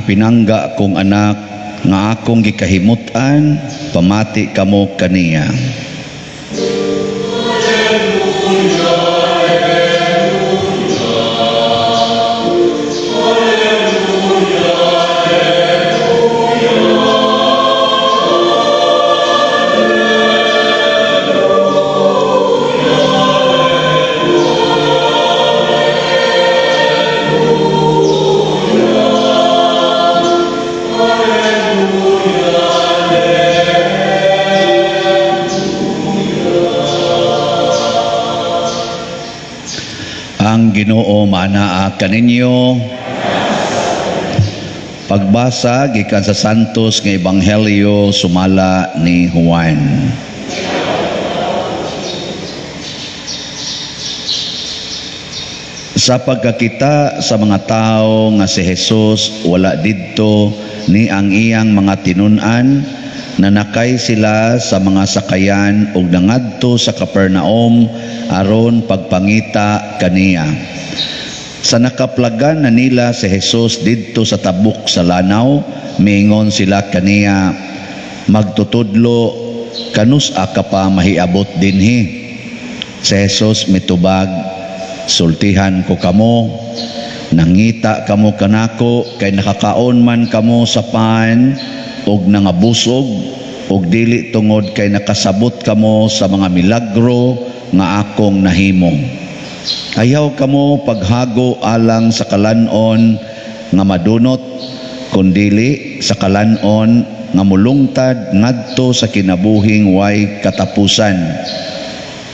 Ang pinangga kong anak nga akong gikahimut-an, pamati kamo kaniya. Ang Ginoo maanaa kaninyo. Pagbasa gikan sa Santos nga Ebanghelyo sumala ni Juan. Sa pagkakita sa mga tao nga si Jesus wala didto ni ang iyang mga tinun-an, nanakay sila sa mga sakayan ug nangadto sa Capernaum aron pagpangita kaniya. Sa nakaplagan na nila si Jesus didto sa tabok sa lanaw, miingon sila kaniya, "Magtutudlo, kanus-a ka pa mahiabot dinhi?" Si Jesus mitubag, "Sultihan ko kamo, nangita kamo kanako kay nakakaon man kamo sa pan og nangabusog, og dili tungod kay nakasabot kamo sa mga milagro nga akong nahimo. Ayaw kamo paghago alang sa kalanon nga madunot, kundili sa kalanon nga mulungtad ngadto sa kinabuhing way katapusan.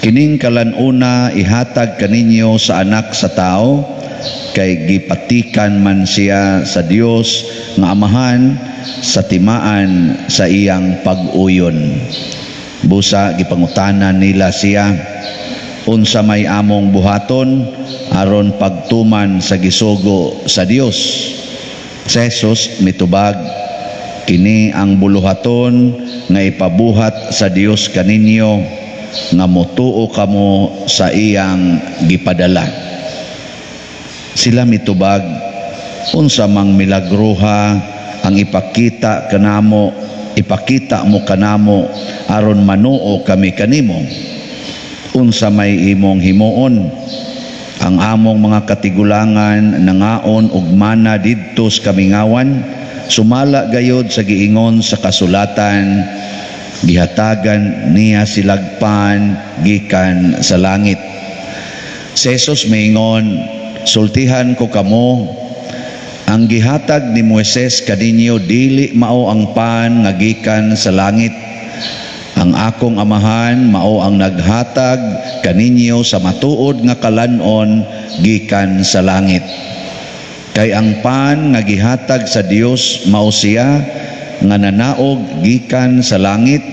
Kining kalanuna ihatag kaninyo sa Anak sa Tao, kay gipatikan man siya sa Dios nga Amahan sa timaan sa iyang pag-uyon." Busa gipangutana nila siya, "Unsa may among buhaton aron pagtuman sa gisugo sa Dios?" Si Jesus mitubag, "Kini ang buluhaton nga ipabuhat sa Dios kaninyo, nga motuo kamo sa iyang gipadala." Sila mitubag, "Unsa mang milagroha ang ipakita kanamo, ipakita mo kanamo aron manuo kami kanimo? Unsa may imong himuon? Ang among mga katigulangan nangaon og mana didto sa kamingawan, sumala gayod sa giingon sa kasulatan, gihatagan niya silag pan gikan sa langit." Si Jesus miingon, "Sultihan ko kamo, ang gihatag ni Moises kaninyo dili mao ang pan nga gikan sa langit. Ang akong Amahan mao ang naghatag kaninyo sa matuod nga kalanon gikan sa langit. Kay ang pan nga gihatag sa Dios mao siya nga nanaog gikan sa langit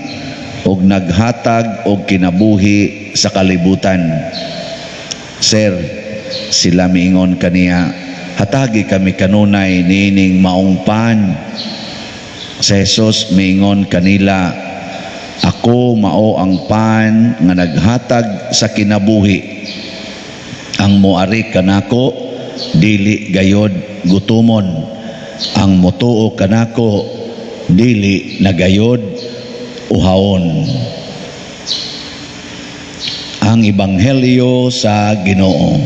ug naghatag og kinabuhi sa kalibutan." "Sir," sila miingon kaniya, "hatagi kami kanunay niining maong pan." Si Jesus miingon kanila, "Ako mao ang pan nga naghatag sa kinabuhi. Ang moari kanako dili gayod gutumon. Ang motuo kanako dili nagayod uhawon." Ang Ebanghelyo sa Ginoo.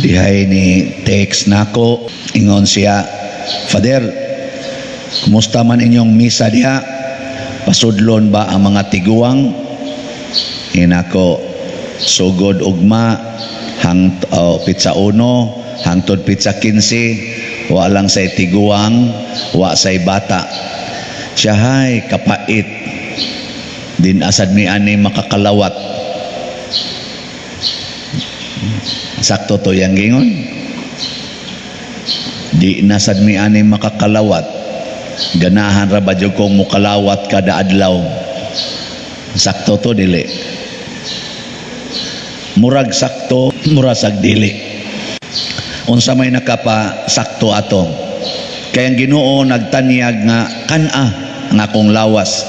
Dihay ni text nako, ingon siya, "Father, kumusta man inyong misa diha? Pasudlon ba ang mga tiguang?" Inako, sugod ugma hang pitsa 1 hangtod pitsa 15, wa lang say tiguang, wa say bata. Siya, "Hay, kapait din, asad mi ani makakalawat." Sakto to yang gingon. Di nasad mi ani makakalawat. Ganahan ra ba jud kong mukalawat kada adlaw? Sakto to dili? Murag sakto, murag sag dili. Unsa may nakapa sakto ato? Kay ang Ginoo nagtanyag nga kan-a ang akong lawas.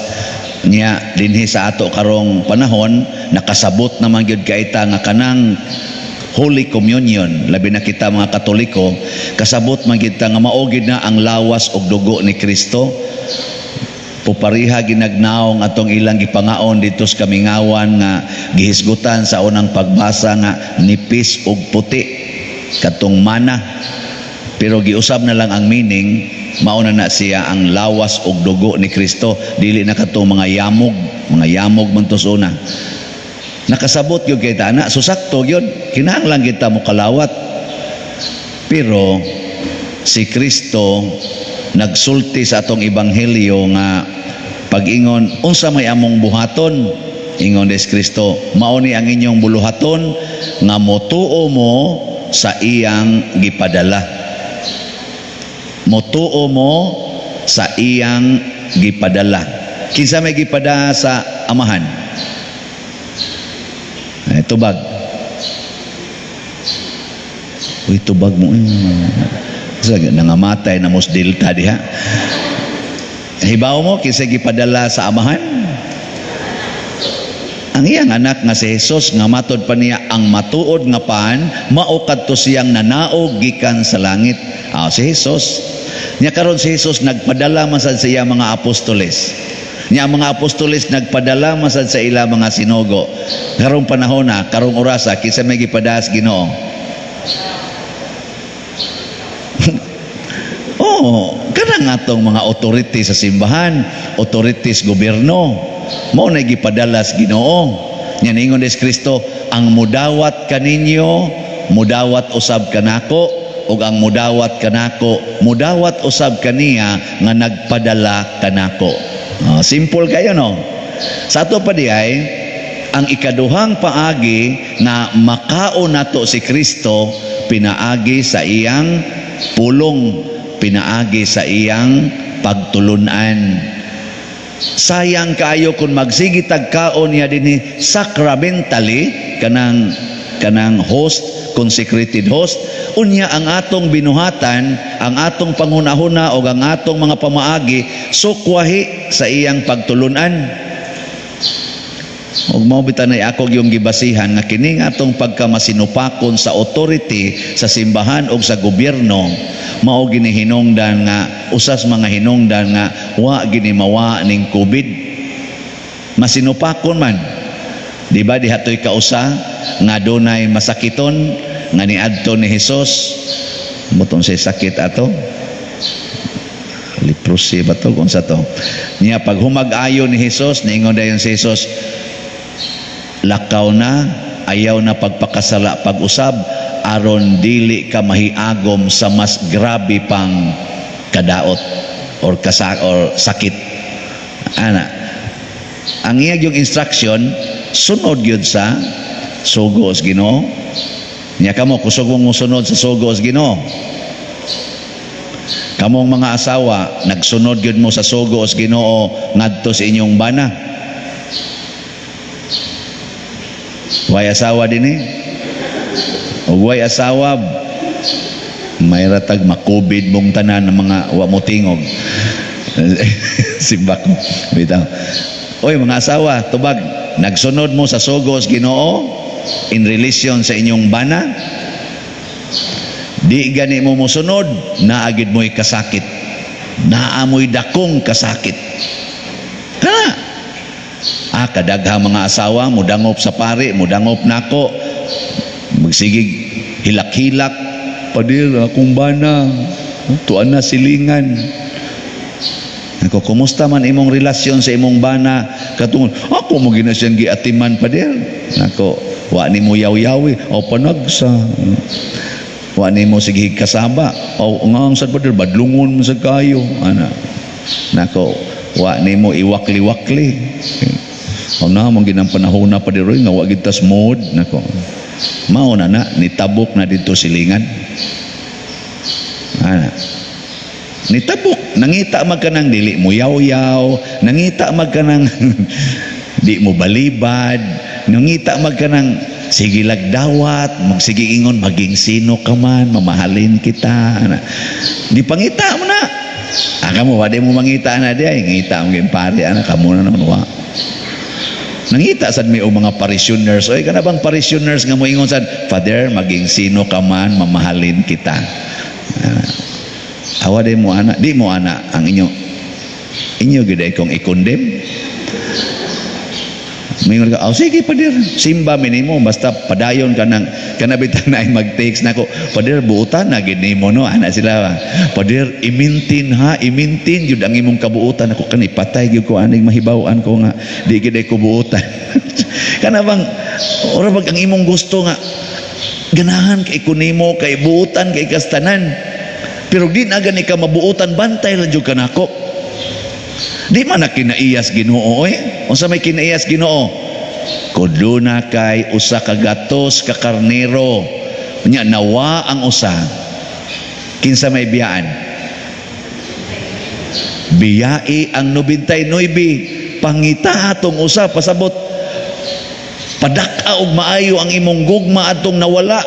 Nya dinhi sa ato karong panahon nakasabot naman gyud kaita nga kanang Holy Communion, labi na kita mga Katoliko, kasabot man gid ta nga mao gid na ang lawas ug dugo ni Kristo. Pupariha ginagnaong atong ilang gipangaon dito sa kamingawan nga gihisgutan sa unang pagbasa nga nipis ug puti katong mana, pero giusab na lang ang meaning. Mao na na siya ang lawas ug dugo ni Kristo, dili na katong mga yamog, mga yamog man to sa una. Nakasabot gyud kay ana. So sakto gyud, kinahanglan kita mo kalawat, pero si Kristo nagsulti sa atong ebanghelyo nga pag-ingon, "Unsa may among buhaton?" Ingon des Kristo, "Mao ni ang inyong buluhaton, nga motuo mo sa iyang gipadala." Motuo mo sa iyang gipadala. Kinsa may gipadala sa Amahan? Ay, tubag. Uy, tubag mo. Sa nangamatay na mos Delta diha. Hibaw mo kinsa gipadala sa Amahan? Ang iyang anak nga si Jesus, nga matod pa niya, ang matuod nga pan mao kadto siyang nanaog gikan sa langit. Ah, si Jesus. Nya karon si Jesus nagpadala man sad sa iya mga apostoles. Nya ang mga apostoles nagpadala man sad sa ila mga sinugo. Karong panahon na, karong orasa, kinsa may gipadala sa Ginoo? Oh, kanang atong mga authority sa simbahan, authorities gobyerno, mao na gipadala sa Ginoo. Nya ningon des Kristo, "Ang mudawat kaninyo, mudawat usab kanako, ug ang mudawat kanako, mudawat usab kaniya nga nagpadala kanako." Oh, simple kayo, no? Sa ato pa di ay, ang ikaduhang paagi na makaon nato si Kristo, pinaagi sa iyang pulong, pinaagi sa iyang pagtulunan. Sayang kaayo kung magsige tag kaon niya dinhi sacramentally, kanang host, consecrated host, unya ang atong binuhatan, ang atong panghunahuna o ang atong mga pamaagi sukwahi sa iyang pagtulunan. Ug mao bitanay ako yung gibasihan nga kining atong pagkamasinupakon sa authority sa simbahan o sa gobyerno, mao gini hinungdan nga usas mga hinungdan nga wa gini mawa ning COVID. Masinupakon man, di ba? Dihatoy kausa nga dunay masakiton nga niadto ni Hesus. Muton say sakit ato, leprosy ba to, kung sa to niya. Pag humag-ayo ni Hesus, niingon dayon si Hesus, "Lakaw na, ayaw na pagpakasala pag-usab, aron dili ka mahiagom sa mas grabe pang kadaot or kasa or sakit." Ana ang iya yung instruction, sunod gyud sa sugo sa Ginoo. Nya kamo, kusog mong mosunod sa sugo sa Ginoo? Kamong mga asawa, nagsunod gyud mo sa sugo sa Ginoo ngadto sa inyong bana? Way asawa din eh. O way asawa, may ratag makubid mong tanan ng mga wa mo tingog. Simba ko. Bitaw. Oy, mga asawa, tubag, nagsunod mo sa sugos Ginoo in relation sa inyong bana? Di gani mo mosunod, naagid mo'y kasakit. Naamoy dakong kasakit. Kana. Ah, kadaghang mga asawa, mudangop sa pari, mudangop nako. Magsigig hilak-hilak. "Padir, akong bana. Tuan na silingan." Ako, "Kumusta man imong relasyon sa imong bana?" Katungon, "Ako mo gina siyang giatiman, padir." Nako, "Wa ni mo yaw-yawi o panagsa. Wa ni mo sige kasaba." "O nga sad, padir, badlungon man sad kayo." Ana. Nako, "Wa ni mo iwakli-wakli." "O na mo ginang panahon na, padir, oy, nga wa gid tas mood." Nako. Mao na na nitabok na dito silingan. Ana. Nitabok, nangita mag ka ng dili mo yaw-yaw, nangita mag ka ng di mo balibad, nangita mag ka ng sige lagdawat, magsige ingon, "Maging sino ka man, mamahalin kita." Ana. Di pangita mo na. Ah, kamo, wadi mo mangita na di ay, ngita mo kayong pare, ana, kamo na naman, wa. Nangita sad mi og mga parishioners. Oy, kana bang parishioners nga moingon sad, "Father, maging sino ka man, mamahalin kita." Awa di mo ana, di mo ana ang inyo. Inyo gyud ay kong i-condemn. Moingon ka, "Oh, sige, Pader, simba mi nimo, basta padayon ka nang kana." Bitang na mag-text nako, "Pader, buutan na gid nimo, no?" Ana sila ba? "Pader, i-maintain ha, i-maintain gyud ang imong kabuutan." Ako, kani patay gyud ko aning mahibaw-an ko nga di gid ay ko buutan. Kana bang ora bag ang imong gusto nga ganahan kay ko nimo kay buutan kay kastanan. Pero di na gani ka mabuutan, bantay lang jud ka nako. Di man na kinaiyas Ginoo oy. Unsa may kinaiyas Ginoo? Kung duna kay 100 ka karnero, nya nawa ang usa. Kinsa may biyaan? Biyai ang 99, pangita atong usa, pasabot padak-a og maayo ang imong gugma atong nawala.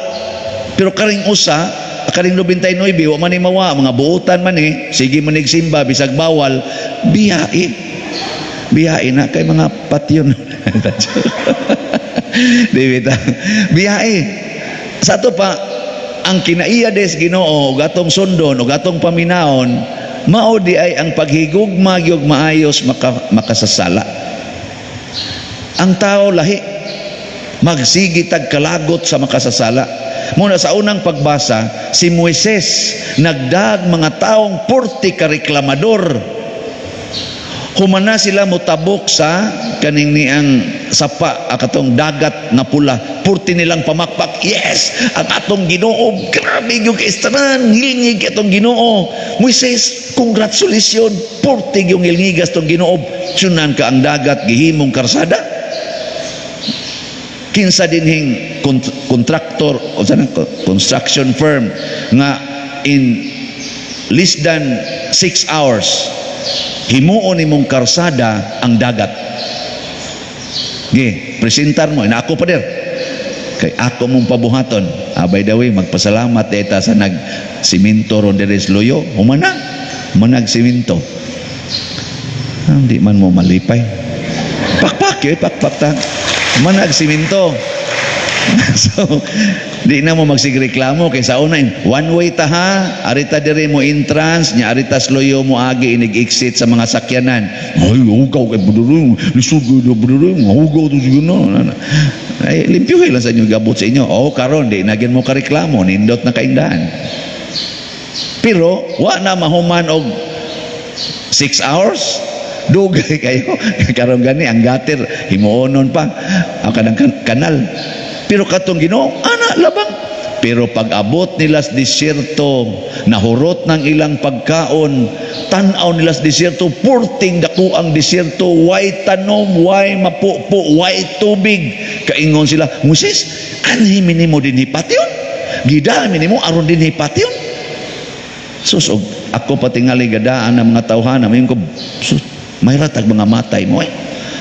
Pero karing usa, karing 99, wa man ni mawa, mga buutan man ni, sige man simba bisag bawal, biyai. Biyai na kay mga patyon. Di bitaw. Biyai. Sa ato pa ang kinaiya des Ginoo ug atong sundon ug atong paminawon, mao di ay ang paghigugma gyud maayos makasasala. Ang tao lahi magsigi tag kalagot sa makasasala. Muna sa unang pagbasa, si Moises nagdag mga taong purti ka reklamador. Humana sila motabok sa kaning niang sapa, katong Dagat nga Pula. Purti nilang pamakpak. "Yes, ang atong Ginoo, grabe gyud kay tanan, ngilngig atong Ginoo. Moises, congratulations, purti gyud ngilngigas tong Ginoo." Sunan ka ang dagat gihimong karsada. Kinsa dinhing contractor o sa construction firm nga in less than 6 hours himuon nimong karsada ang dagat? Ge, presentar mo na ako, pader, kay ako mong pabuhaton. Ah, by the way, magpasalamat eta sa nag siminto ron diri sa Luyo. Humana manag siminto. Ah, di man mo malipay. Pakpak eh, pakpak ta manag siminto. So di na mo magsigreklamo kay sa una, one way ta ha, arita diri mo entrance nya, arita Luyo mo agi inig exit sa mga sakyanan. "Ay, hugaw kay budurong lisod gyud budurong, hugaw to siguro." Ay, limpyuhin lang sa inyo gabot sa inyo. Oh, karon di na gyud mo kareklamo, nindot na kaindahan. Pero wa na mahuman og 6 hours, dugay kayo. Karon gani ang gutter himuonon pa ang kanang kanal. Pero katong Ginoo ana labang. Pero pag abot nila sa disyerto, nahurot ng ilang pagkaon, tan-aw nila sa disyerto, purting dako ang disyerto, way tanom, way mapupo, way tubig. Kaingon sila, "Moises, anhi mi nimo dinhi patyon? Gidala nimo aron dinhi patyon?" Sus, og ako patingali gadaan ng mga tawhana, mayon ko, "Sus, may ratag mga matay mo eh.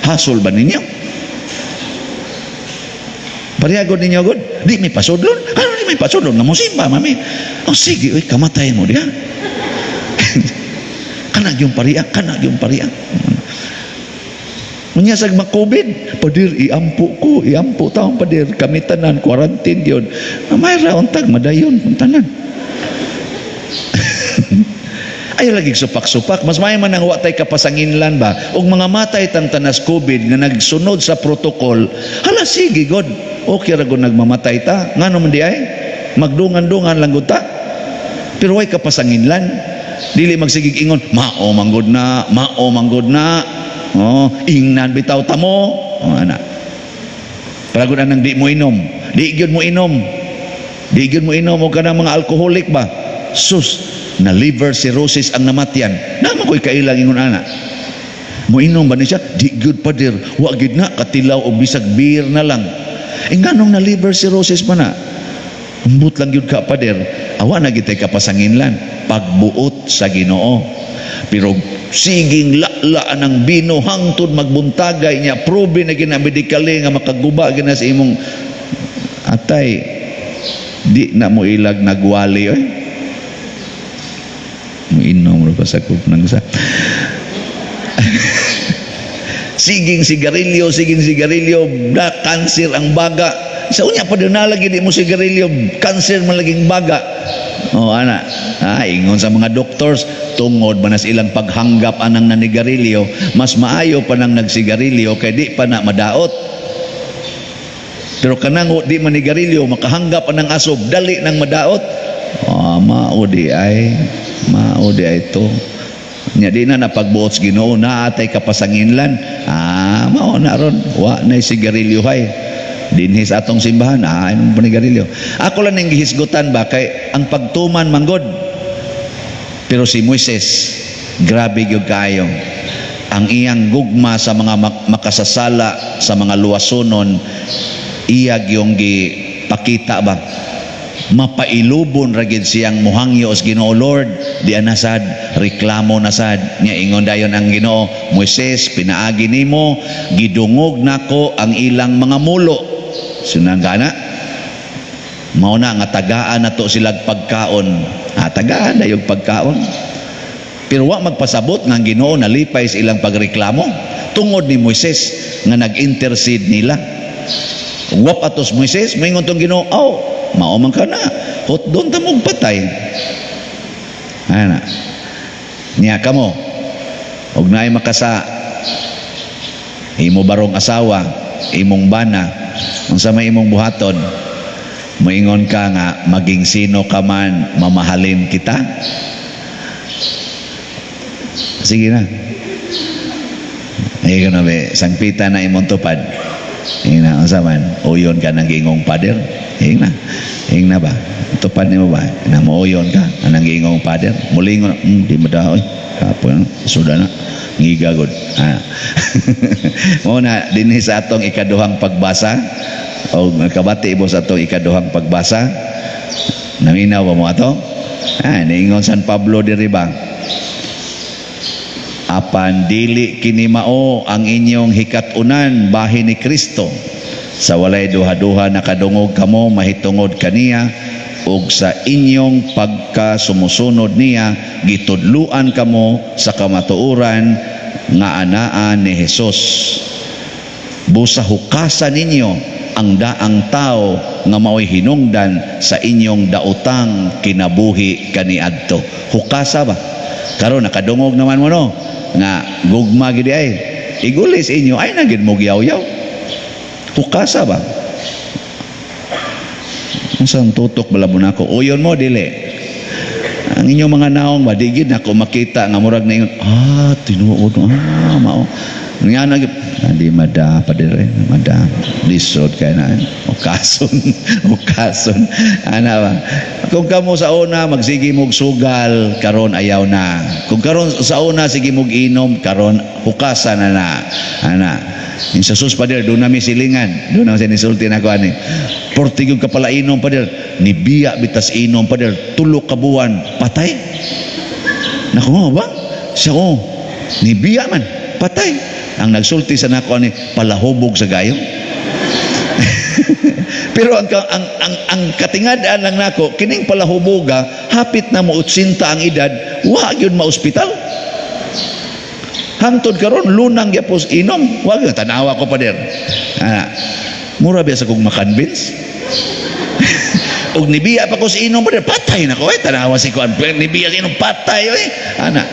Hasol ba ninyo? Parehagod ninyo gud? Di may pasudlon? Ano di may pasudlon? Nga musimba, mami." "Oh, sige, oy, kamatay mo diha." Kana yung pariya, kana yung pariya. Unya sag ma-COVID, "Pader, iampo ko, iampo taong pader, kami tanan, quarantine yun." May rauntag, madayon, kung tanan. Ay lagi supak-supak, mas may man ang wa tay kapasanginlan ba og mga matay tang tanas COVID nga nagsunod sa protocol. Hala, sige god. Okay ra gud nagmamatay ta. Ngano man di ay? Magdungan-dungan lang gud ta. Pero way kapasanginlan. Dili magsigig ingon, "Mao manggod na, mao manggod na." Oh, ingnan bitaw tamo. Oh, ana. Para gud anang di mo inom. Di gyud mo inom. Di gyud mo inom og kanang mga alcoholic ba? Sus, na liver cirrhosis ang namatyan. Naman ko'y kailang ingon ana. Mo inom ba ni siya? "Di gyud, pader. Wa gyud na katilaw og bisag beer na lang." Eh nganong na liver cirrhosis pa na? "Umbot lang gyud ka, pader." Awa na gitay kapasanginlan. Pagbuot sa Ginoo. Pero siging lala ng bino hangtod magbuntagay niya, probe na gina medically nga makaguba gina sa imong atay, di na mo ilag nagwali oy. Mo inom ra pa sa kup nang sa. Siging sigarilyo, siging sigarilyo, da kanser ang baga. Sa unya pa na lagi di mo sigarilyo, kanser man laging baga. Oh, ana. Ah, ingon sa mga doctors, tungod man sa ilang paghanggap anang nanigarilyo, mas maayo pa nang nagsigarilyo kay di pa na madaot. Pero kanang di manigarilyo, makahanggap anang asob, dali nang madaot. Ah, mao di ay, mao di ay to. Nya di na napagbuot sa Ginoo na atay kapasanginlan. Ah, mao na ron. Wa na sigarilyo hay. Dinhi sa atong simbahan, ah, anong panigarilyo. Ako lang ning gihisgutan ba kay ang pagtuman manggod. Pero si Moises, grabe gyud kaayo. Ang iyang gugma sa mga makasasala, sa mga luwasonon, iya gyung gipakita ba, mapailubon ra gid siyang muhangyo sa Ginoo, "Lord, di ana sad, reklamo na sad." Nya ingon dayon ang Ginoo, "Moises, pinaagi nimo gidungog nako ang ilang mga mulo." Sunang gana mao na nga tagaan nato silag pagkaon. Ah, tagaan dayog pagkaon, pero wa magpasabot nga ang Ginoo nalipay sa ilang pagreklamo tungod ni Moises nga nag-intercede nila. Wap atos Moises, moingon tong Ginoo, "Oh, mao man ka na. Hotdon ta mong patay." Ana. Niya kamo. Og naay makasa imo barong asawa, imong bana, unsa may imong buhaton? Moingon ka nga maging sino ka man, mamahalin kita? Sige na. Ay na be, sangpita na imong tupad. Ing na, unsa man, uyon ka ng giingong pader. Ing na. Ing na ba? Tupad nimo ba? Na mo uyon ka anang giingong pader. Mulingon, di mo daw. Kapoy, suda na. Ngiga gud. Ah. Mao na dinhi sa atong ikaduhang pagbasa o kabati mo sa atong ikaduhang pagbasa. Naminaw ba mo ato? Ah, niingon San Pablo diri ba? "Apan dili kini mao ang inyong hikat-unan bahin ni Kristo. Sa walay duha-duha nakadungog kamo mahitungod kaniya ug sa inyong pagkasumusunod niya gitudluan kamo sa kamatuoran nga anaa ni Hesus. Busa hukasa ninyo ang daang tao nga mao'y hinungdan sa inyong daotang kinabuhi kaniadto." Hukasa ba? Karon nakadungog naman mo, no, nga gugma gid ay. Igulis inyo ay na gid mo giyaw-yaw. Hukasa ba? Unsa ang tutok bala mo nako? Uyon mo dili. Ang inyong mga naong ba di gid nako makita nga murag na ingon, ah, tinuod, ah, mao. Nga na di mada pa dire, mada lisod kay na okason, okason. Ana ba? Kung kamo sa una magsige mog sugal, karon ayaw na. Kung karon sa una sige mog inom, karon hukasa na na. Ana. In sa sus, pader, doon nami silingan. Doon na sinisulti na ko ani. Portigong kapala inom, pader, nibiya bitas inom, pader, 3 ka buwan, patay. Nako ba? Siya oh, nibiya man, patay. Ang nagsulti sa nako ani, palahubog sa gayo. Pero ang katingad-an lang nako, kining palahuboga, hapit na mo 80 ang edad, wa gyud ma-ospital. Hangtod karon lunang gyapos inom. Wa gyud tanawa ko, pader. Ah, mura biya sa kong makonvince. Og nibiya pa ko sa inom, pader, patay na ko eh. Tanawa si kuan. Nibiya sa inom, patay oy. Ana.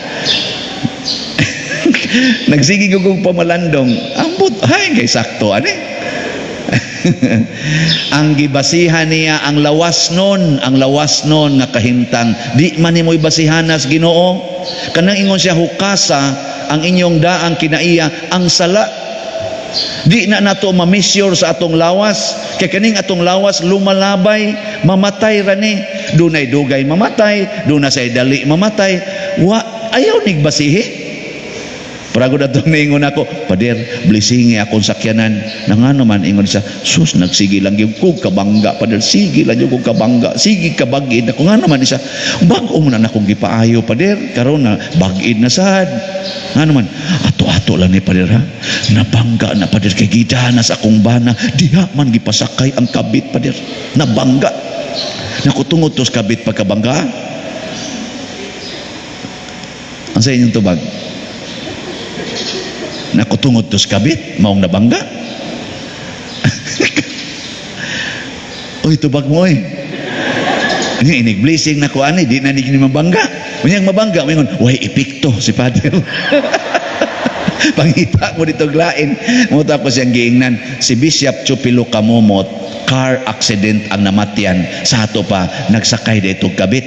Nagsige ko kong pamalandong. Ambot, hay kay sakto ani. Ang gibasihan niya ang lawas nun nga kahimtang di man nimoy basihanas Ginoo. Kanang ingon siya, hukasa ang inyong daang kinaiya ang sala. Di na nato ma-measure sa atong lawas kay kaning atong lawas lumalabay, mamatay ra ni. Dunay dugay mamatay, duna say dali mamatay. Wa ayaw nigbasihi. Pragod atong niingon ako, "Pader, blessingi akong sakyanan." Na nga naman, ingon siya, "Sus, nagsige lang yung kog kabangga, pader, sige lang yung kog kabangga, sige kabagid." Ako nga naman siya, "Bag-o mo na akong gipaayo, pader, karon na, bagid na sad." Nga naman, "Ato-ato lang ni pader ha, nabangga na, pader, kay gidanas akong bana, diha man gipasakay ang kabit, pader, nabangga. Naku, tungod tos kabit pagkabangga." Ang sa inyong tubag? Naku, tungod to sa kabit, maong nabangga. Uy, tubag mo eh. Ini inig blessing na ko ani, di na ni mabangga. Unyang mabangga, moingon, "Way epekto si Father." Pangita mo dito glain. Mo ko siyang giingnan, si Bishop Chupilo Kamumot, car accident ang namatyan sa ato pa nagsakay dito kabit.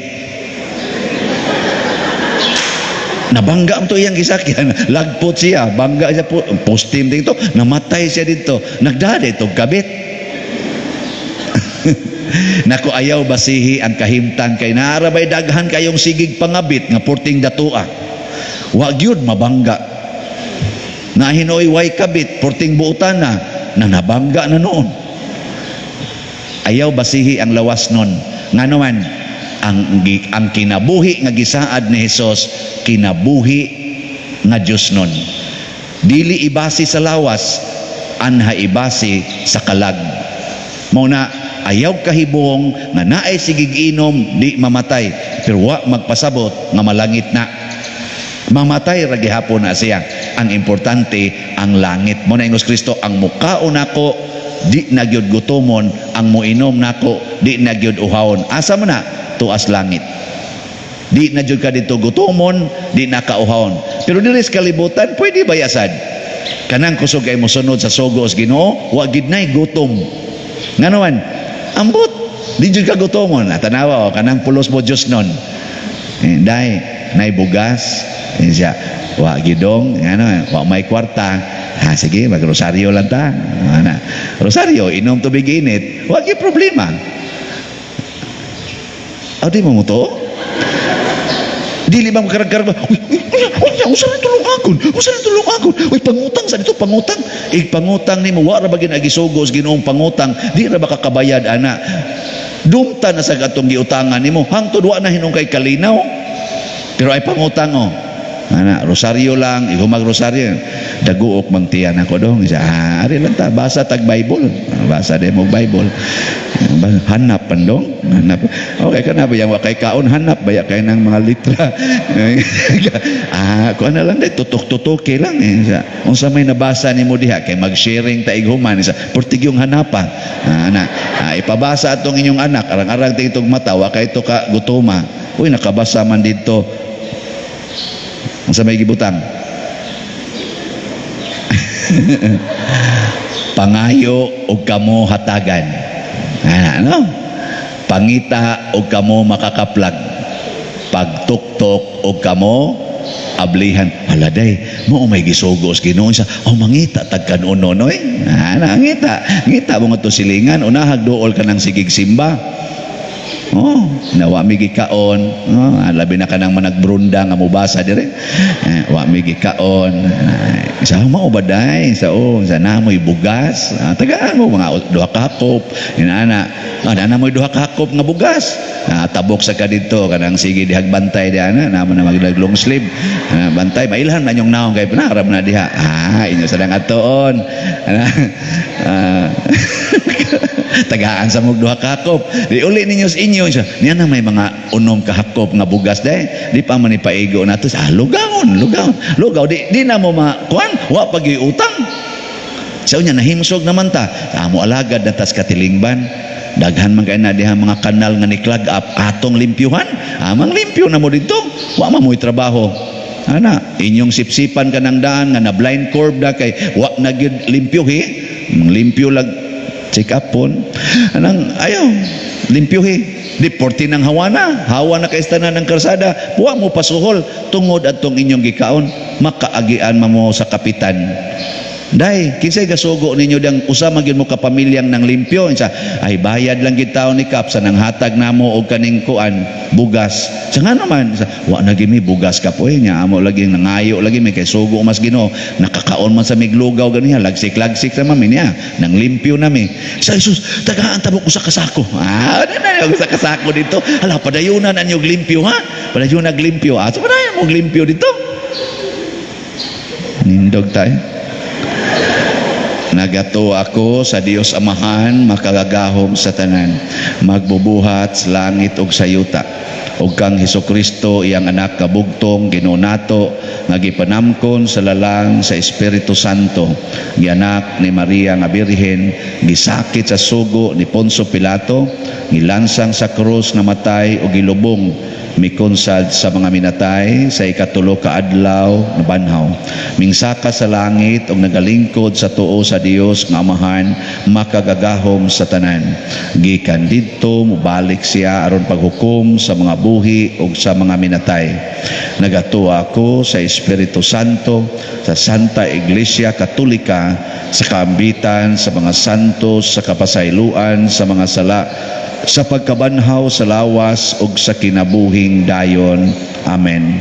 Nabangga ang to iyang gisakyan. Lagpot siya, bangga siya po, postim dito, namatay siya dito. Nagdada itong kabit. Nako, ayaw basihi ang kahimtang kay naarabay daghan kayong sigig pangabit nga porting datua. Wa gyud mabangga. Nahinoy way kabit, porting buotan na, na nabangga na noon. Ayaw basihi ang lawas nun. Ngano man, ang kinabuhi nga gisaad ni Hesus, kinabuhi nga Dios nun. Dili ibase sa lawas, anha ibase sa kalag. Mao na ayaw kahibong nga naay sigig inom di mamatay, pero wa magpasabot nga malangit na. Mamatay ra gihapon na siya. Ang importante ang langit. Mo na ingos Kristo, ang mukaon nako di na gyud gutomon, ang moinom nako di na gyud uhawon. Asa man na? Tuas langit. Di na gyud ka dito gutomon, di na ka uhawon. Pero diri sa kalibutan pwede ba yasad? Kanang kusog kay mosunod sa sugo sa Ginoo, wa gid nay gutom. Ngano man? Ambot, di jud ka gutomon. Ah, tanawa o kanang pulos mo Dios nun. Eh, dai, nay bugas. Eh, siya, wa gidong, ano, wa may kwarta. Ha, sige, magrosaryo lang ta. Ana. Rosaryo, inom tubig init, wa gyud problema. Aw, di mo mo to? Dili ba makarag-karag? Uy, uy, uy, uy, usa na tulong akon. Usa na tulong akon. Uy, pangutang sa dito, pangutang. Ik pangutang nimo, wa ra ba ginagisugo sa Ginoong pangutang, di ra ba kakabayad ana. Dumta na sa atong giutangan nimo, hangtod wa na hinong kay kalinaw. Pero ay pangutang oh. Ana, rosaryo lang, ikaw magrosaryo. Daguok mang tiyan ako dong. Isa, ah, ari lang ta, basa tag Bible. Basa din mo Bible. Hanap pandong, hanap. Okay ka na ba yang wa kay kaon hanap baya kay ng mga litra. Ah, kuan na lang day tutok-tutoke lang eh. Sa, unsa may nabasa nimo diha kay mag-sharing ta ighuman sa portigyong hanapa. Ah, ana, ah, ipabasa atong inyong anak, arang-arang ti itong mata wa kay to ka gutoma. Uy, nakabasa man dito. Unsa may gibutang? Pangayo og kamo hatagan. Ana, no? Pangita og kamo makakaplag. Pagtuktok og kamo ablihan. Hala day, mo may gisugo sa Ginoo sa oh mangita tag kanuno no eh. Ana, ngita. Ngita mo nga to silingan, unahag duol ka ng sigig simba. Oh, nawa mi gikaon. Oh, labi na kanang managbrunda nga mobasa dire. Eh, wa mi gikaon. Ah, sa mao ba day? Sa oh, sa namoy bugas. Ah, tagaan mo mga duha ka hakop. Inana. Ah, na moy duha ka hakop nga bugas. Ah, tabok sa ka didto kanang sige dihag bantay di ana, namo na magdag long sleeve. Ah, bantay mailhan man yung naong kay panarab na diha. Ah, inyo sa atoon. Ah, tagaan sa mog duha ka hakop. Di uli ninyo sa inyo. Siya, niya na may mga unom ka hakop nga bugas day. Di pa man ipaigo nato. Ah, lugaon, lugaon. Lugaw di di na mo ma kuan, wa pag utang. Sa unya nahimsog naman ta. Amo alagad na tas katilingban. Daghan man kay na diha mga kanal nga ni clog up atong limpyuhan. Amang limpyo na mo dito. Wa man mo'y trabaho. Ana, inyong sipsipan ka ng daan nga na blind curve da kay wa na gyud limpyuhi. Mang limpyo lag check up pon. Anang ayaw limpyuhi. Di porti ng hawa na. Hawa na kay tanan ng karsada. Wa mo pasuhol tungod atong inyong gikaon makaagian mo sa kapitan. Day, kinsay gasugo ninyo dang usa man gyud mo ka pamilyang nang limpyo sa ay bayad lang gid taon ni Kap sa nang hatag namo og kaning kuan bugas. Sa nga naman sa, wa na gyud mi bugas ka po eh, nya amo lagi nangayo lagi mi kay sugo mas Ginoo nakakaon man sa miglugaw ganiya lagsik-lagsik sa mami niya nang limpyo nami. Sa Jesus tagaan ta mo usa ka sako. Ah, ano na yung usa ka sako dito? Hala padayunan ang inyong limpyo ha. Padayunan limpyo. Ah, so padayon mo limpyo dito. Nindog tayo. Nagato ako sa Dios Amahan makagagahom sa tanan, magbubuhat sa langit ug sa yuta. Ug kang Hesukristo, iyang anak nga bugtong, Ginoo nato, nga gipanamkon sa lalang sa Espiritu Santo, gianak ni Maria nga Birhen, gisakit sa sugo ni Poncio Pilato, gilansang sa krus, namatay ug gilubong, mikonsad sa mga minatay, sa ikatulo ka adlaw nabanhaw, mingsaka sa langit ug nagalingkod sa tuo sa Dios nga Amahan makagagahom sa tanan. Gikan didto mobalik siya aron paghukom sa mga buhi ug sa mga minatay. Nagatuo ako sa Espiritu Santo, sa Santa Iglesia Katolika, sa kaambitan sa mga santos, sa kapasayloan sa mga sala, sa pagkabanhaw sa lawas ug sa kinabuhing dayon. Amen.